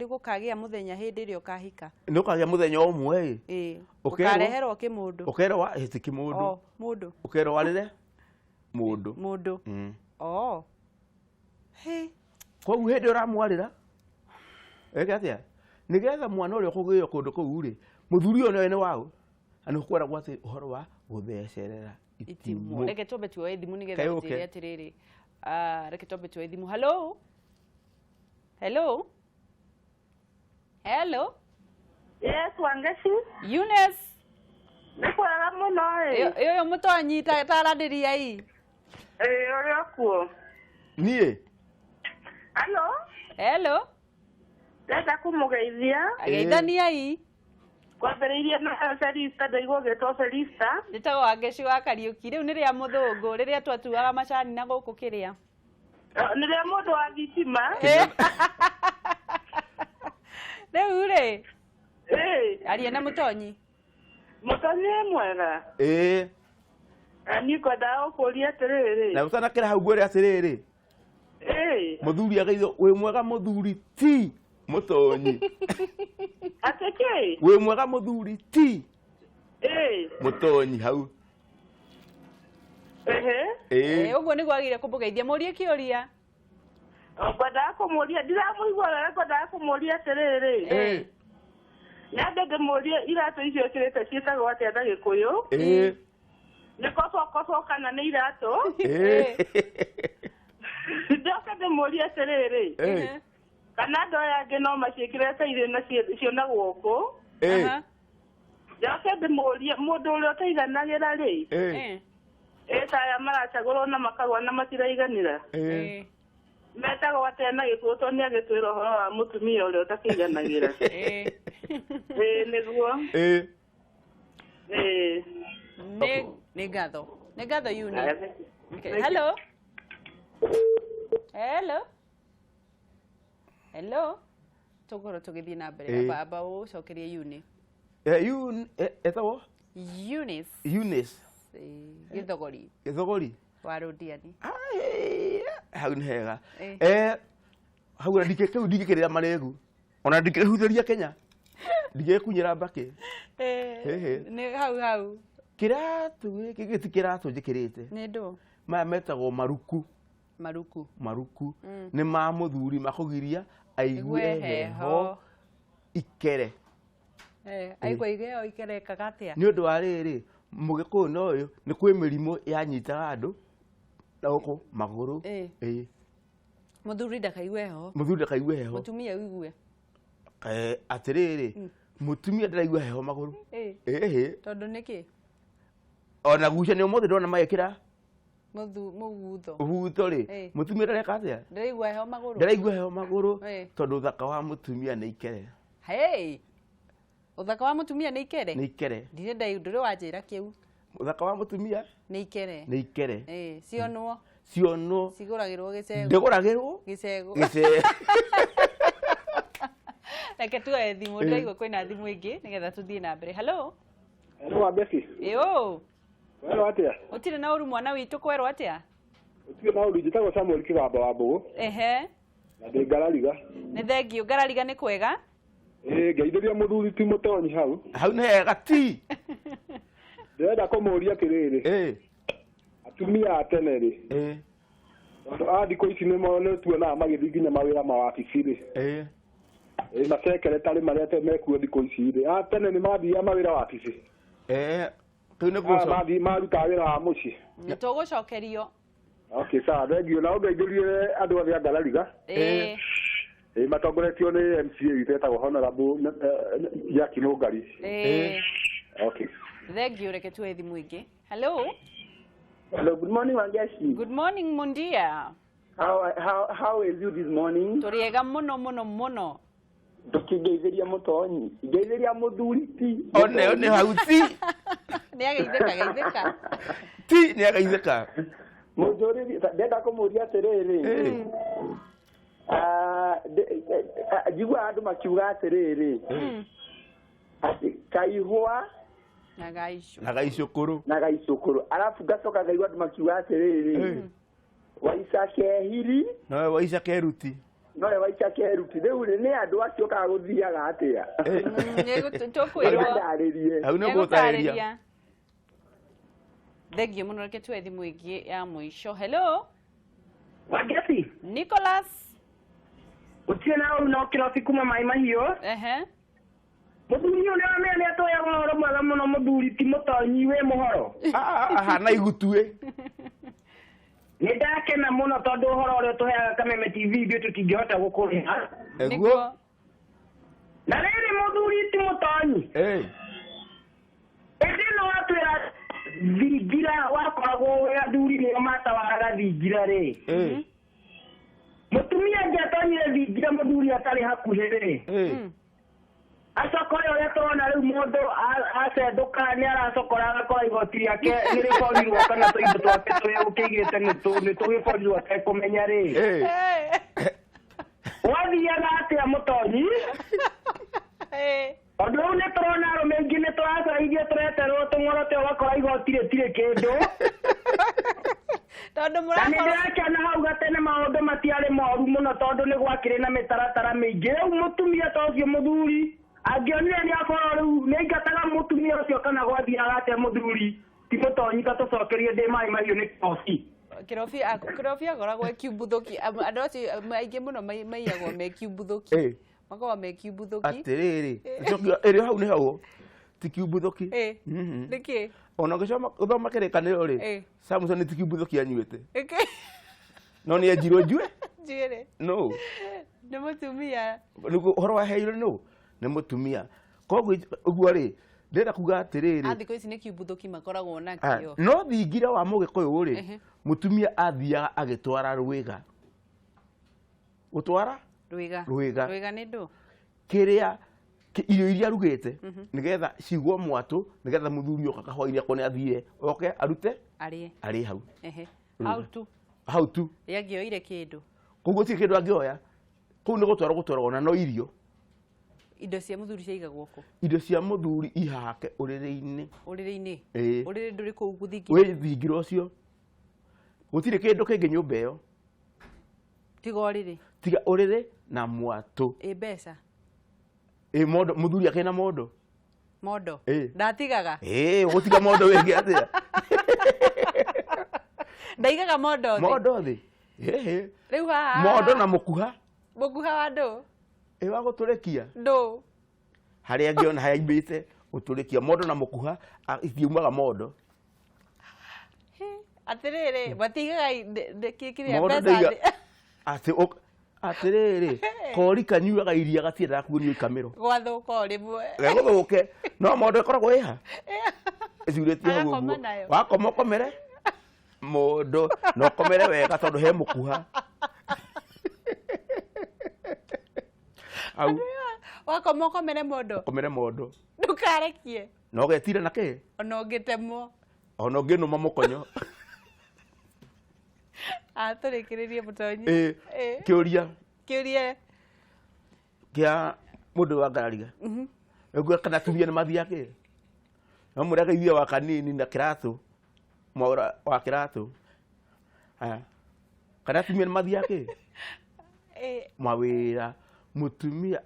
[SPEAKER 1] gũkagĩa mũthenya hĩndĩ ĩrĩa ũkahika.
[SPEAKER 2] Nĩ ũkagĩa mũthenya ũmwe ĩ.
[SPEAKER 1] Ũkareherwo kĩmũndũ.
[SPEAKER 2] Ũkerwo wa ti kĩmũndũ.
[SPEAKER 1] O mũndũ.
[SPEAKER 2] Ũkerwo warĩre mũndũ.
[SPEAKER 1] Mũndũ. Oh. He.
[SPEAKER 2] Koguo hĩndĩ ũramwarĩra eke atĩa? Nĩgetha mwana ũrĩa ũkũgĩo kũndũ kũu rĩ, mũthuri ũyũ nĩwe nĩ waũ? Na nĩ ũkweragwo atĩ ũhoro wa gũthecerera itimũ.
[SPEAKER 1] Reke twambe tuoe thimũ nĩgetha ũnjĩre atĩrĩrĩ. Reke twambe tuoe thimũ. Hello? Hello? Hello?
[SPEAKER 3] Yes, Wangeci.
[SPEAKER 1] Eunice.
[SPEAKER 3] Nĩ kwega mũno ĩ.
[SPEAKER 1] Ũyũ mũtonyi taranĩria ĩ.
[SPEAKER 3] Ĩ ũrĩ o kuo.
[SPEAKER 2] Niĩ.
[SPEAKER 3] Hello?
[SPEAKER 1] Hello?
[SPEAKER 3] Ndĩrenda kũmũgeithia.
[SPEAKER 1] Geithania ĩ.
[SPEAKER 3] Kwambĩrĩirie na Felista, ndaigua ũgĩtwo Felista.
[SPEAKER 1] Njĩtagwo Wangeci wa Kariũki. Rĩu nĩ rĩa mũthũngũ rĩrĩa twatuaga macani na gũkũ kĩrĩa.
[SPEAKER 3] Nĩ rĩa mũndũ wa thitima.
[SPEAKER 1] Rĩu rĩ. Aria na mũtonyi.
[SPEAKER 3] Mũtonyi wĩ mwega.
[SPEAKER 2] Ĩ.
[SPEAKER 3] Niĩ ngwendaga gũkũria atĩrĩrĩ.
[SPEAKER 2] Na ũtanakĩra hau ngwĩre atĩrĩrĩ.
[SPEAKER 3] Ĩ.
[SPEAKER 2] Mũthuri ageithio wĩ mwega mũthuri ti mũtonyi.
[SPEAKER 3] Atĩ kĩ?
[SPEAKER 2] Wĩ mwega mũthuri ti
[SPEAKER 3] Ĩ.
[SPEAKER 2] mũtonyi hau.
[SPEAKER 3] Ehe.
[SPEAKER 2] Ĩ.
[SPEAKER 1] Ũguo nĩguo agĩrĩire kũmũgeithia. Mũrie kĩũria.
[SPEAKER 3] Ngwendaga kũmũria, ndiramũigua wega, ngwendaga kũmũria atĩrĩrĩ.
[SPEAKER 2] Ĩ.
[SPEAKER 3] Nyambe ndĩmũrie iratũ icio ĩkĩrĩte ciĩtagwo atĩa na Gĩkũyũ?
[SPEAKER 2] Ĩ.
[SPEAKER 3] Nĩ kobokobo kana nĩ iratũ?
[SPEAKER 2] Ĩ.
[SPEAKER 3] Njoke ndĩmũrie atĩrĩrĩ.
[SPEAKER 2] Ĩ.
[SPEAKER 3] Kana andũ aya angĩ no maciĩkĩre ta irĩ na cionagwo kũ?
[SPEAKER 2] Ĩ.
[SPEAKER 3] Njoke ndĩmũrie mũndũ ũrĩa ũtaiganagĩra rĩ?
[SPEAKER 2] Ĩ.
[SPEAKER 3] Ĩ ta aya maracagũrwo na makarũa na matiraiganĩra?
[SPEAKER 2] Ĩ.
[SPEAKER 3] Metagwo atĩa na Gĩkũyũ tondũ nĩagĩtwĩra ũhoro wa mũtumia ũrĩa ũtakĩiganagĩra?
[SPEAKER 1] Ĩ.
[SPEAKER 3] Ĩ nĩguo.
[SPEAKER 2] Ĩ.
[SPEAKER 3] Ĩ.
[SPEAKER 1] Nĩ ngatho. Nĩ ngatho Eunice. Okay. Hello? Hello? Hello? Tũgũkorwo tũgĩthiĩ na mbere. Amba ũcokerie Eunice.
[SPEAKER 2] Etagwo?
[SPEAKER 1] Eunice.
[SPEAKER 2] Eunice.
[SPEAKER 1] Gĩthogori.
[SPEAKER 2] Gĩthogori.
[SPEAKER 1] Wa Rũndiani.
[SPEAKER 2] Hau nĩ hega. Hau ona kĩu ndingĩkĩrĩra marĩgu. Ona ndingĩhutĩria Kenya. Ndingĩkunyĩra mbakĩ.
[SPEAKER 1] Nĩ hau hau.
[SPEAKER 2] Kĩratũ gĩkĩ gĩti kĩratũ njĩkĩrĩte.
[SPEAKER 1] Nĩ ndũ?
[SPEAKER 2] Maya metagwo maruku.
[SPEAKER 1] Maruku.
[SPEAKER 2] Maruku. Nĩ ma mũthuri makũgiria aigue heho ikere.
[SPEAKER 1] Aigue heho ikere ekaga atĩa?
[SPEAKER 2] Nĩ ũndũ wa rĩrĩ, mũgĩkũyũ na ũyũ nĩ kwĩ mĩrimũ yanyitaga andũ na gũkũ magũrũ. Ĩ.
[SPEAKER 1] Mũthuri ndakaigue heho.
[SPEAKER 2] Mũthuri ndakaigue heho.
[SPEAKER 1] Mũtumia ũigue.
[SPEAKER 2] Atĩrĩrĩ, mũtumia ndaraigua heho magũrũ. Ĩhĩ.
[SPEAKER 1] Tondũ nĩkĩ?
[SPEAKER 2] Ona gucanio ũmũthĩ ndona magĩkĩra
[SPEAKER 1] Mũgutho.
[SPEAKER 2] Mũgutho rĩ, mũtumia ndareka atĩa?
[SPEAKER 1] Ndaraigua heho magũrũ.
[SPEAKER 2] Ndaraigua heho magũrũ tondũ ũthaka wa mũtumia nĩ ikere.
[SPEAKER 1] Hey! Ũthaka wa mũtumia nĩ ikere?
[SPEAKER 2] Nĩ ikere.
[SPEAKER 1] Ndirĩ ndũrĩ wanjĩra kĩu.
[SPEAKER 2] Ũthaka wa mũtumia
[SPEAKER 1] nĩ ikere.
[SPEAKER 2] Nĩ ikere.
[SPEAKER 1] Ĩ, cionwo.
[SPEAKER 2] Cionwo.
[SPEAKER 1] Cigũragĩrwo gĩcegũ.
[SPEAKER 2] Ndĩgũragĩrwo
[SPEAKER 1] gĩcegũ.
[SPEAKER 2] Gĩcegũ.
[SPEAKER 1] Reke tuoe thimũ, ndĩraigua kwĩna thimũ ĩngĩ nĩgetha tũthiĩ na mbere. Hello?
[SPEAKER 4] Hello, Wangeci.
[SPEAKER 1] Ĩũ.
[SPEAKER 4] Kwerwo atĩa?
[SPEAKER 1] Ũtirĩ na ũru mwana witũ, kwerwo atĩa?
[SPEAKER 4] Ũtirĩ na ũru, njĩtagwo Samuel Kĩgamba wa Mbũgũ.
[SPEAKER 1] Ehe.
[SPEAKER 4] Na ndĩ Ngarariga.
[SPEAKER 1] Nĩ thengiũ, Ngarariga nĩ kwega?
[SPEAKER 4] Ĩ, ngeithĩria mũthuri ti mũtonyi hau.
[SPEAKER 2] Hau nĩ hega ti.
[SPEAKER 4] Ndĩrenda kũmũria atĩrĩrĩ.
[SPEAKER 2] Ĩ.
[SPEAKER 4] Atumia a tene rĩ.
[SPEAKER 2] Ĩ.
[SPEAKER 4] Tondũ a thikũ ici nĩ tuonaga magĩthiĩ nginya mawĩra ma wabici rĩ.
[SPEAKER 2] Ĩ.
[SPEAKER 4] Ĩ, macekeretarĩ marĩa mekuo thikũ ici rĩ. A tene nĩ mathiaga mawĩra wabici.
[SPEAKER 2] Ĩ. Kĩu nĩ gũcoka.
[SPEAKER 4] Marutaga wĩra wa mũciĩ.
[SPEAKER 1] Nĩ tũgũcokerio.
[SPEAKER 4] Okay, sawa, thengiũ. Na ũngeithĩrie andũ othe a Ngarariga.
[SPEAKER 1] Ĩ.
[SPEAKER 4] Ĩ, matongoretio nĩ MCA witũ etagwo Honorable Jackie Nũngari.
[SPEAKER 1] Ĩ.
[SPEAKER 4] Okay.
[SPEAKER 1] Thengiũ, reke tuoe thimũ ĩngĩ. Hello?
[SPEAKER 5] Hello, good morning, Wangeci.
[SPEAKER 1] Good morning, Mundia.
[SPEAKER 5] How is you this morning?
[SPEAKER 1] Tũrĩega mũno mũno mũno.
[SPEAKER 5] Ndũkĩngeithĩria mũtonyi, ngeithĩria mũthuri ti.
[SPEAKER 2] One one hau ti.
[SPEAKER 1] Nĩ ageithĩka, geithĩka.
[SPEAKER 2] Ti nĩ ageithĩka.
[SPEAKER 5] Mũnjũrĩrie, ndenda kũmũria atĩrĩrĩ. Njiguaga andũ makiuga atĩrĩrĩ. Atĩ kaihũa
[SPEAKER 1] Na gaicũ.
[SPEAKER 2] Na gaicũkũrũ.
[SPEAKER 5] Na gaicũkũrũ. Arabu ngacoka ngaigua andũ makiuga atĩrĩrĩ, waica kehiri
[SPEAKER 2] nowe waica keruti.
[SPEAKER 5] Nowe waica keruti. Rĩu rĩ, nĩ andũ acio kana gũthiaga atĩa?
[SPEAKER 1] Tũkwĩrwo.
[SPEAKER 5] Ndarĩrie.
[SPEAKER 2] Hau nĩ gũtarĩria.
[SPEAKER 1] Thengiũ mũno, reke tuoe thimũ ĩngĩ ya mũico. Hello.
[SPEAKER 3] Wangeci.
[SPEAKER 1] Nicholas.
[SPEAKER 3] Gũtirĩ na ũru no kĩrobi kuma Maĩ Mahiũ.
[SPEAKER 1] Ehe.
[SPEAKER 3] Mũthuri ũyũ nĩwamenya nĩatũheaga ũhoro mwega mũno, mũthuri ti mũtonyi wĩ mũhoro.
[SPEAKER 2] Ahana igutuĩ.
[SPEAKER 3] Nĩ ndakena mũno tondũ ũhoro ũrĩa ũtũheaga Kameme TV ithuĩ tũtingĩhota gũkũrĩha.
[SPEAKER 2] Eguo.
[SPEAKER 3] Na rĩrĩ mũthuri ti mũtonyi. Ĩndĩ ĩno watwĩra thingira wakoragwo wĩ athuri nĩo matawaraga thingira rĩ. Mũtumia angĩatonyire thingira mũthuri atarĩ hakuhĩ rĩ. Acokore ũrĩa tũrona rĩu mũndũ acendũka nĩ aracokora agakora igoti rĩake nĩ rĩborirwo kana tũindo twake tũrĩa ũkĩigĩte nĩ tũgĩborirwo atekũmenya rĩ. Wathiaga atĩa mũtonyi? Tondũ rĩu nĩ tũrona arũme aingĩ nĩ tũracaithia tũreterwo tũng'orote ũgakora igoti rĩtirĩ kĩndũ.
[SPEAKER 1] Tondũ
[SPEAKER 3] Na nĩ
[SPEAKER 1] mũrakorwo
[SPEAKER 3] ndĩrakĩona hau gatene maũndũ matiarĩ moru mũno tondũ nĩ gwakĩrĩ na mĩtaratara mĩingĩ. Rĩu mũtumia ta ũcio mũthuri angĩonire nĩ akorwo rĩu nĩ aingataga mũtumia ũcio kana gwathiaga atĩa mũthuri ti mũtonyi ta tũcokerie ndĩ Maĩ Mahiũ nĩ kĩrobi.
[SPEAKER 1] Kĩrobi kĩrobi akoragwo e kiumbuthũki. Andũ acio aingĩ mũno maiyagwo me kiumbuthũki. Makoragwo me kiumbuthũki.
[SPEAKER 2] Atĩrĩrĩ, ĩrĩ hau nĩ hau ti kiumbuthũki.
[SPEAKER 1] Nĩkĩ?
[SPEAKER 2] Ona ũgĩcoma gũthoma kĩrĩkanĩro rĩ, Samson ti kiumbuthũki anyuĩte.
[SPEAKER 1] Nĩkĩ?
[SPEAKER 2] No nĩ enjirwo njuĩ?
[SPEAKER 1] Njuĩrĩ.
[SPEAKER 2] No.
[SPEAKER 1] Nĩ mũtumia.
[SPEAKER 2] Nĩguo ũhoro waheirwo nũ? Nĩ mũtumia. Koguo ũguo rĩ, ndĩrenda kuga atĩrĩrĩ.
[SPEAKER 1] Thikũ ici nĩ kiumbuthũki makoragwo nakĩo.
[SPEAKER 2] No thingira wa mũgĩkũyũ rĩ, mũtumia athiaga agĩtwara rwĩga. Gũtwara?
[SPEAKER 1] Rwĩga.
[SPEAKER 2] Rwĩga.
[SPEAKER 1] Rwĩga nĩ ndũ?
[SPEAKER 2] Kĩrĩa irio iria arugĩte nĩgetha cigwo mwatũ nĩgetha mũthuri oka kahwainĩ akorwo nĩ athire oke arute
[SPEAKER 1] arĩe
[SPEAKER 2] arĩe hau.
[SPEAKER 1] Hau tu.
[SPEAKER 2] Hau tu.
[SPEAKER 1] Rĩangĩoire kĩndũ.
[SPEAKER 2] Koguo gũtirĩ kĩndũ angĩoya. Kũu nĩ gũtwarwo gũtwaragwo na no irio.
[SPEAKER 1] Indo cia mũthuri ciaigagwo kũ?
[SPEAKER 2] Indo cia mũthuri ihake ũrĩrĩ-inĩ.
[SPEAKER 1] Ũrĩrĩ-inĩ? Ũrĩrĩ ndũrĩ kũu gũthingira?
[SPEAKER 2] Wĩ thingira ũcio. Gũtirĩ kĩndũ kĩngĩ nyũmba ĩyo.
[SPEAKER 1] Tiga ũrĩrĩ.
[SPEAKER 2] Tiga ũrĩrĩ na mwatũ.
[SPEAKER 1] Ĩ mbeca?
[SPEAKER 2] Ĩ mondo, mũthuri akĩrĩ na mondo.
[SPEAKER 1] Mondo? Ndatigaga?
[SPEAKER 2] Ĩ, ũgũtiga mondo wĩke atĩa?
[SPEAKER 1] Ndaigaga mondo thĩ?
[SPEAKER 2] Mondo thĩ? Ĩhĩ.
[SPEAKER 1] Rĩu haha.
[SPEAKER 2] Mondo na mũkuha.
[SPEAKER 1] Mũkuha wa ndũ?
[SPEAKER 2] Ĩ wa gũtũrĩkia.
[SPEAKER 1] Ndũ?
[SPEAKER 2] Harĩa angĩona haimbĩte gũtũrĩkia. Mondo na mũkuha itiumaga mondo.
[SPEAKER 1] Atĩrĩrĩ, matiigaga kĩrĩa mbeca thĩ.
[SPEAKER 2] Atĩ atĩrĩrĩ, kori kanyuaga iria gatiendaga kuonio ikamĩro.
[SPEAKER 1] Gwathũka o rĩmwe.
[SPEAKER 2] Gegũthũke, no mondo ĩkoragwo ĩha? Ĩcurĩtie hau
[SPEAKER 1] Agakoma
[SPEAKER 2] ũguo.
[SPEAKER 1] nayo.
[SPEAKER 2] Wakoma ũkomere mondo na ũkomere wega tondũ he mũkuha. Au.
[SPEAKER 1] Wakoma ũkomere mondo.
[SPEAKER 2] Ũkomere mondo.
[SPEAKER 1] Ndũkarekie.
[SPEAKER 2] Na ũgetira na kĩ?
[SPEAKER 1] Ona ũngĩtemwo.
[SPEAKER 2] Ona ũngĩnũma mũkonyo.
[SPEAKER 1] Atũrĩkĩrĩrie mũtonyi.
[SPEAKER 2] Kĩũria.
[SPEAKER 1] Kĩũria.
[SPEAKER 2] Kĩa mũndũ wa ngarariga. Nĩguo kana atumia nĩ mathiaga kĩ? No mwĩre ageithie wa kanini na kĩratũ. Mwaũra wa kĩratũ. Haya. Kana atumia nĩ mathiaga kĩ? Mawĩra. Mũtumia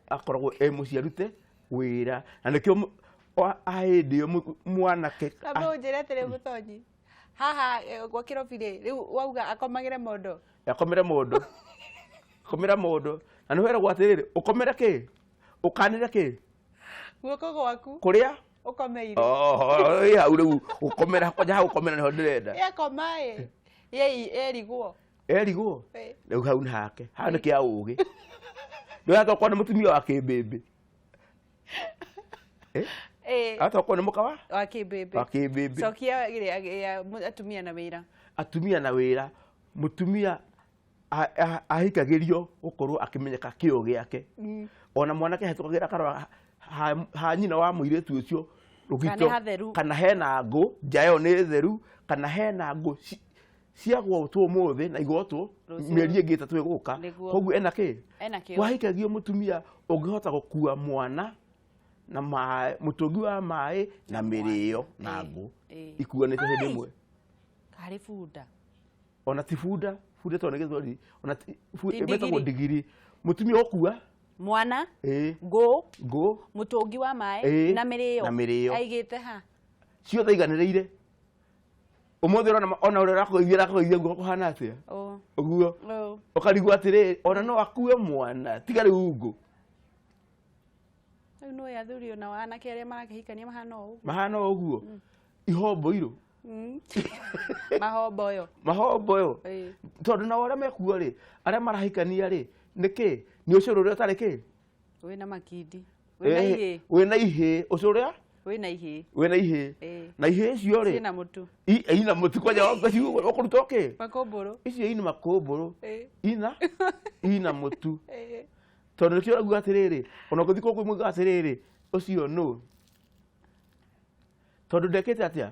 [SPEAKER 2] akoragwo e mũciĩ arute wĩra. Na nĩkĩo hĩndĩ ĩyo mwanake
[SPEAKER 1] Amba ũnjĩre atĩrĩ mũtonyi. Haha gwa kĩrobi rĩ, rĩu wauga akomagĩre mondo.
[SPEAKER 2] Akomere mondo. Akomera mondo. Na nĩ weragwo atĩrĩrĩ, ũkomere kĩ? Ũkanĩre kĩ?
[SPEAKER 1] Guoko gwaku.
[SPEAKER 2] Kũrĩa?
[SPEAKER 1] Ũkomeire.
[SPEAKER 2] Oho, ĩ hau rĩu, ũkomera, kwanja hau ũkomera nĩho ndĩrenda.
[SPEAKER 1] Ĩ akoma ĩ. Ĩ erigwo.
[SPEAKER 2] Erigwo? Rĩu hau nĩ hake. Haha nĩ kĩa ũgĩ. Ndũratokorwo nĩ mũtumia wa kĩmbĩmbĩ. Atokorwo nĩ mũka wa?
[SPEAKER 1] Wa kĩmbĩmbĩ.
[SPEAKER 2] Wa kĩmbĩmbĩ.
[SPEAKER 1] Cokia ĩrĩa atumia na wĩra.
[SPEAKER 2] Atumia na wĩra. Mũtumia ahikagĩrio gũkorwo akĩmenyeka kĩo gĩake. Ona mwanake ahetũkagĩra karora ha nyina wa mũirĩtu ũcio rũgito, kana hena ngũ, nja ĩyo nĩ theru, kana hena ngũ ciagwotwo ũmũthĩ na igwotwo mĩeri ĩngĩ ĩtatũ ĩgũka. Koguo ena kĩ? Wahikagio mũtumia ũngĩhota gũkua mwana Na maĩ, mũtũngi wa maĩ na mĩrĩo na ngũ ikuanĩte hĩndĩ ĩmwe.
[SPEAKER 1] Karĩ bunda.
[SPEAKER 2] Ona ti bunda, bunda tondũ nĩ gĩthweri, ona ti
[SPEAKER 1] Ti
[SPEAKER 2] ĩtagwo
[SPEAKER 1] ndigiri.
[SPEAKER 2] ndigiri. Mũtumia ũkua
[SPEAKER 1] Mwana, ngũ,
[SPEAKER 2] ngũ
[SPEAKER 1] mũtũngi wa maĩ na mĩrĩo.
[SPEAKER 2] Na mĩrĩo.
[SPEAKER 1] Aigĩte ha?
[SPEAKER 2] Ciothe iganĩrĩire. Ũmũthĩ ũrona ona ũrĩa ũrakũgeithia arakũgeithia guoko kũhana atĩa?
[SPEAKER 1] Ũ.
[SPEAKER 2] Ũguo.
[SPEAKER 1] Ũ.
[SPEAKER 2] Ũkarigwo atĩrĩrĩ, ona no akue mwana, tiga rĩu ngũ.
[SPEAKER 1] Rĩu nĩ athuri ona anake arĩa marakĩhikania mahana o ũguo.
[SPEAKER 2] Mahana o ũguo. Ihombo irũ.
[SPEAKER 1] Mahombo yo.
[SPEAKER 2] Mahombo yo. Tondũ nao arĩa mekuo rĩ, arĩa marahikania rĩ, nĩ kĩ? Nĩ ũcũrũ ũrĩa ũtarĩ kĩ?
[SPEAKER 1] Wĩna makindi. Wĩna ihĩĩ.
[SPEAKER 2] Wĩna ihĩĩ. Ũcũrũ ũrĩa?
[SPEAKER 1] Wĩna ihĩĩ.
[SPEAKER 2] Wĩna ihĩĩ. Na ihĩĩ icio rĩ?
[SPEAKER 1] Ciĩna mũtu.
[SPEAKER 2] Ina mũtu kwanja ũkũruta ũkĩ?
[SPEAKER 1] Makũmbũrũ.
[SPEAKER 2] Icio ina makũmbũrũ. Ina mũtu. Tondũ nĩkĩo ũrauga atĩrĩrĩ, ona ũngĩthiĩ kũu kwĩ atĩrĩrĩ, ũcio nũ? Tondũ ndekĩte atĩa?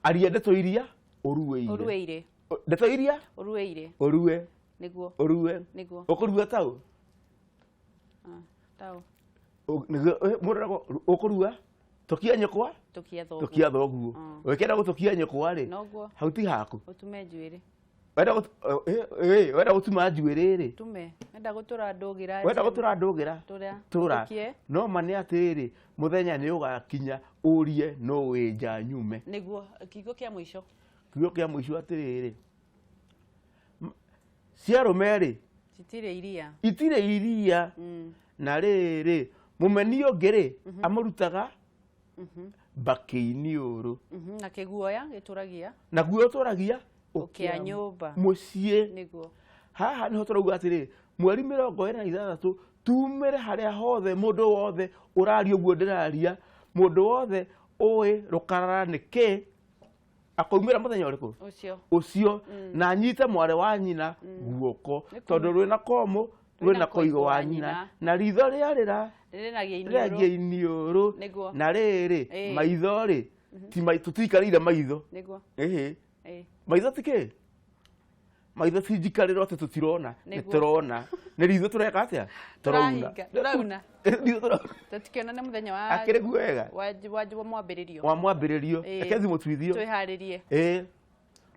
[SPEAKER 2] Aria ndeto iria ũruĩire.
[SPEAKER 1] Ũruĩire.
[SPEAKER 2] Ndeto iria?
[SPEAKER 1] Ũruĩire.
[SPEAKER 2] Ũrue.
[SPEAKER 1] Nĩguo.
[SPEAKER 2] Ũrue.
[SPEAKER 1] Nĩguo.
[SPEAKER 2] Ũkũrua taũ?
[SPEAKER 1] Taũ.
[SPEAKER 2] Nĩguo, mũndũ aragwo, ũkũrua? Tũkia nyũkwa?
[SPEAKER 1] Tũkia thoguo.
[SPEAKER 2] Tũkia thoguo. Ũkĩenda gũtũkia nyũkwa rĩ?
[SPEAKER 1] Noguo.
[SPEAKER 2] Hau ti haku.
[SPEAKER 1] Ũtume njuĩrĩ.
[SPEAKER 2] Wenda wenda gũtuma njuĩrĩ rĩ?
[SPEAKER 1] Tume. Wenda gũtũra ndũgĩra.
[SPEAKER 2] Wenda gũtũra ndũgĩra?
[SPEAKER 1] Tũra.
[SPEAKER 2] Tũra.
[SPEAKER 1] Tũkie.
[SPEAKER 2] No ma nĩ atĩrĩrĩ, mũthenya nĩ ũgakinya ũrie no wĩnja nyume.
[SPEAKER 1] Nĩguo, kiugo kĩa mũico.
[SPEAKER 2] Kiugo kĩa mũico atĩrĩrĩ, cia arũme rĩ?
[SPEAKER 1] Citirĩ iria.
[SPEAKER 2] Itirĩ iria. Na rĩrĩ, mũmeni ũngĩ rĩ, amũrutaga mbakĩ-inĩ ũrũ.
[SPEAKER 1] Na kĩguoya gĩtũragia?
[SPEAKER 2] Naguo ũtũragia
[SPEAKER 1] Ũkĩa nyũmba.
[SPEAKER 2] Mũciĩ.
[SPEAKER 1] Nĩguo.
[SPEAKER 2] Haha nĩho tũrauga atĩrĩ, mweri 26 tumĩre harĩa hothe mũndũ wothe ũraria ũguo ndĩraria, mũndũ wothe ũĩ rũkarara nĩ kĩ, akaumĩra mũthenya ũrĩkũ?
[SPEAKER 1] Ũcio.
[SPEAKER 2] Ũcio. Na anyite mwarĩ wa nyina guoko, tondũ rwĩna komũ, rwĩna koigo wa nyina, na ritho rĩarĩra
[SPEAKER 1] Rĩrĩragia
[SPEAKER 2] rĩragia
[SPEAKER 1] iniũrũ.
[SPEAKER 2] iniũrũ.
[SPEAKER 1] Nĩguo.
[SPEAKER 2] Na rĩrĩ, maitho rĩ, tũtiikarĩire maitho.
[SPEAKER 1] Nĩguo.
[SPEAKER 2] Ĩhĩ. Maitho ti kĩ? Maitho ti njikarĩro atĩ tũtirona, nĩ
[SPEAKER 1] Nĩguo.
[SPEAKER 2] tũrona. Nĩ ritho tũreka atĩa? Tũrauna.
[SPEAKER 1] Tũrahinga, tũrauna.
[SPEAKER 2] Ritho tũrauna.
[SPEAKER 1] Tũtikĩonane mũthenya wa
[SPEAKER 2] Akĩrĩ guo wega?
[SPEAKER 1] wa mwambĩrĩrio.
[SPEAKER 2] Wa mwambĩrĩrio. Reke thiĩ mũtuithio.
[SPEAKER 1] Twĩharĩrie.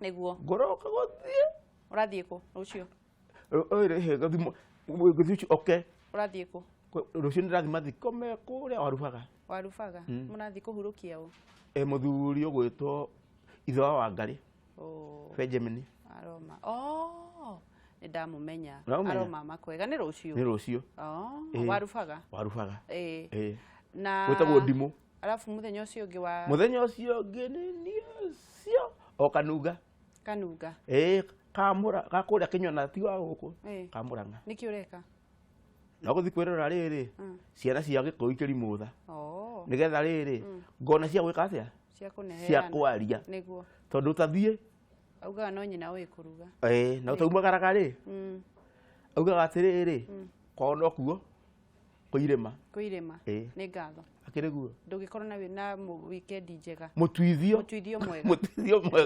[SPEAKER 1] Nĩguo.
[SPEAKER 2] Ngoroka gũthiĩ.
[SPEAKER 1] Ũrathiĩ kũ rũciũ?
[SPEAKER 2] Ngũthiĩ ũcio, okay.
[SPEAKER 1] Ũrathiĩ kũ?
[SPEAKER 2] Rũciũ nĩndĩrathiĩ mathiko me kũrĩa Warubaga.
[SPEAKER 1] Warubaga. Mũrathiĩ kũhurũkia ũ?
[SPEAKER 2] Mũthuri ũgwĩtwo ithe wa Wangarĩ. Benjamin.
[SPEAKER 1] Aroma. Nĩ ndamũmenya.
[SPEAKER 2] Ũramũmenya?
[SPEAKER 1] Aroma makwega nĩ rũciũ.
[SPEAKER 2] Nĩ rũciũ.
[SPEAKER 1] Warubaga.
[SPEAKER 2] Warubaga.
[SPEAKER 1] Na
[SPEAKER 2] Gwĩtagwo Ndimũ.
[SPEAKER 1] Alafu mũthenya ũcio ũngĩ wa
[SPEAKER 2] Mũthenya ũcio ũngĩ nĩ niĩ ũcio. O Kanunga.
[SPEAKER 1] Kanunga.
[SPEAKER 2] Kamũra, ga kũrĩa Kĩnyona ti wa gũkũ. Kamũrang'a.
[SPEAKER 1] Nĩkĩ ũreka?
[SPEAKER 2] No gũthiĩ kwĩrora rĩrĩ, ciana cia Gĩkũyũ ikĩrimũtha. Nĩgetha rĩrĩ, ngona cia gwĩka atĩa?
[SPEAKER 1] Cia kũneheana.
[SPEAKER 2] Cia kwaria.
[SPEAKER 1] Nĩguo.
[SPEAKER 2] Tondũ ũtathiĩ.
[SPEAKER 1] Augaga no nyina ũĩ kũruga.
[SPEAKER 2] Na ũtaumagaraga rĩ? Augaga atĩrĩrĩ, kwao no kuo kũirĩma.
[SPEAKER 1] Kũirĩma. Nĩ ngatho.
[SPEAKER 2] Akĩrĩ guo.
[SPEAKER 1] Ndũngĩkorwo na weekend njega.
[SPEAKER 2] Mũtuithio.
[SPEAKER 1] Mũtuithio mwega.
[SPEAKER 2] Mũtuithio mwega.